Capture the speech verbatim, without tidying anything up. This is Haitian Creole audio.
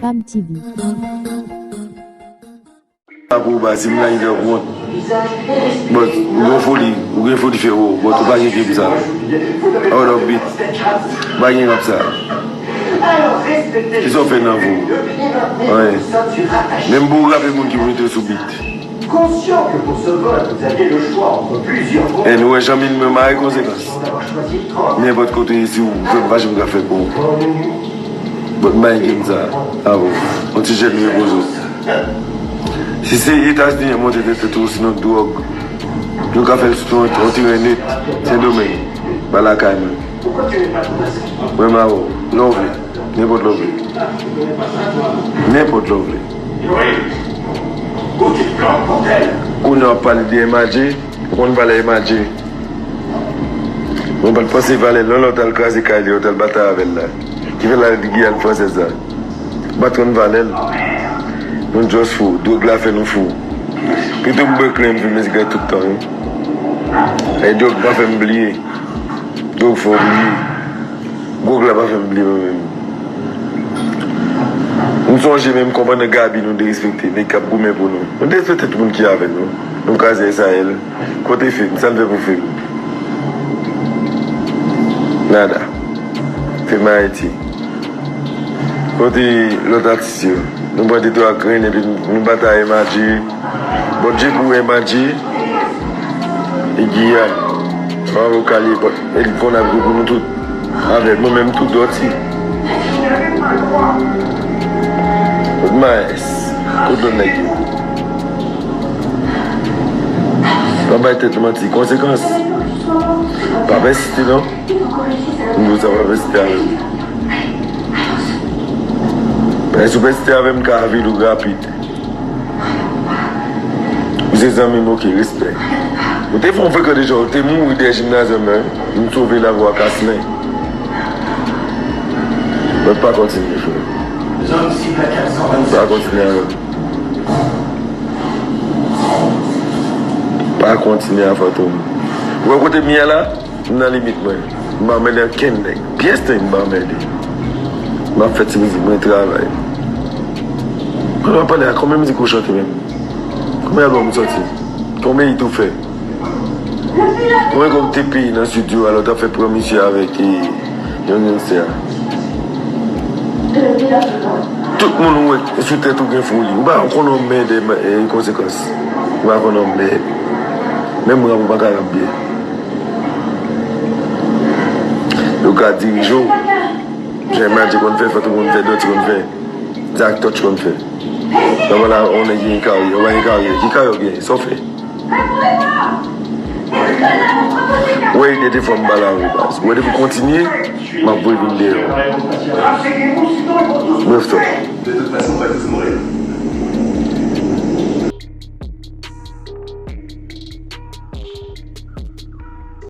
Pam T V. Sa pou ou, baz, si m lage w wont. But, ou gen foli, ou gen foli fè ou, but ou pa gen game sa. Out of beat. Ou pa gen rap sa. Kisa w fè nan vi w? Anyen. Menm pou w rape moun ki pou mete w sou beat. And ou wè jan mil mwen mare konsekans. Nenpòt kote isi ou fè m fache m ka fè pou ou. But m pa gen game sa avè w. Yon ti jèn repoze w. Si se Etazini an monte nan tèt ou, sinon dwòg, nou ka fè l sou yon, yon teren net, Sendomeng, ba lakay mwen. Mwen m avè w. Lè w vle. Nenpòt lè w vle. Nenpòt lè w vle. Kounye a w ap pale de M A J, ou konn valè M A J. Mwen pa t panse valè l non, lè w t al kraze kay li, w t al batay avè l la. Ki fè l al Giyàn fransèz la. M pa t konn valè l. Nou just fou. Dwòg la fè nou fou. Pito m bwè klen m fimen sigarèt tout tan, wi. E dwòg pa fè m bliye. Dwòg fè w bliye. Dwòg la pa fè m bliye mwen menm. M sonje menm kòman nan Gabi nou derespekte nèg k ap goumen pou nou. Nou derespekte tout moun ki avè nou. Nou kraze S A L. Kote fim? Sa n fè pou fim? Nada. Fim Ayiti. Kote lòt atis yo? Nou pran de twa grenn epi nou batay M A J. Bon, Dje pou M A J. E Giyàn. Sa w ka li, bon, e li konn ap gou pou nou tout. Avèk mwen menm tou dòti. Kot Maes? Kot lòt nèg yo? Pa bay tèt nou manti. Konsekans. Pa pèsiste non. M di w sa, pa pèsiste avè m. Paske si w pèsiste avè m, m ka avili w rapid. Ou se zanmi m, oke, respè. Ou te fè yon frekan deja, ou te mouri dèyè jimnaz lan, men m sove lavi w ak Aslen. Mwen pa kontinye, frè. Pa kontinye avè m. Pa kontinye a Fantom. Ou wè kote m ye a la? M nan limit mwen. M pa anmède ankenn nèg. Pyès nèg m pa anmède. M ap fè ti mizik mwen, travay. Pandan w ap pale a, konbyen mizik ou chante menm? Konbyen albòm ou sòti? Konbyen hit ou fè? Konbyen kòb ou te peye nan studio a lè w t ap fè pran misye avèk, e, Young Gangster a? Tout moun ou wè sou tèt ou gen foli. Ou pa konn yon mèd, e, e, konsekans. Ou pa konn yon mèd. Menm rap ou pa ka rap byen. Yo ka dirije w. Jan M A J konn fè, Fantom konn fè, Dòti konn fè. Zak Touch konn fè. Nan mwen la, on nèg gen karyè, ou pa gen karyè. Ki karyè w gen? Sa w fè? Wè ide te fò m ba la wi baz. Wè depi w kontinye, m ap voye vin dèyè w. Bref, tò.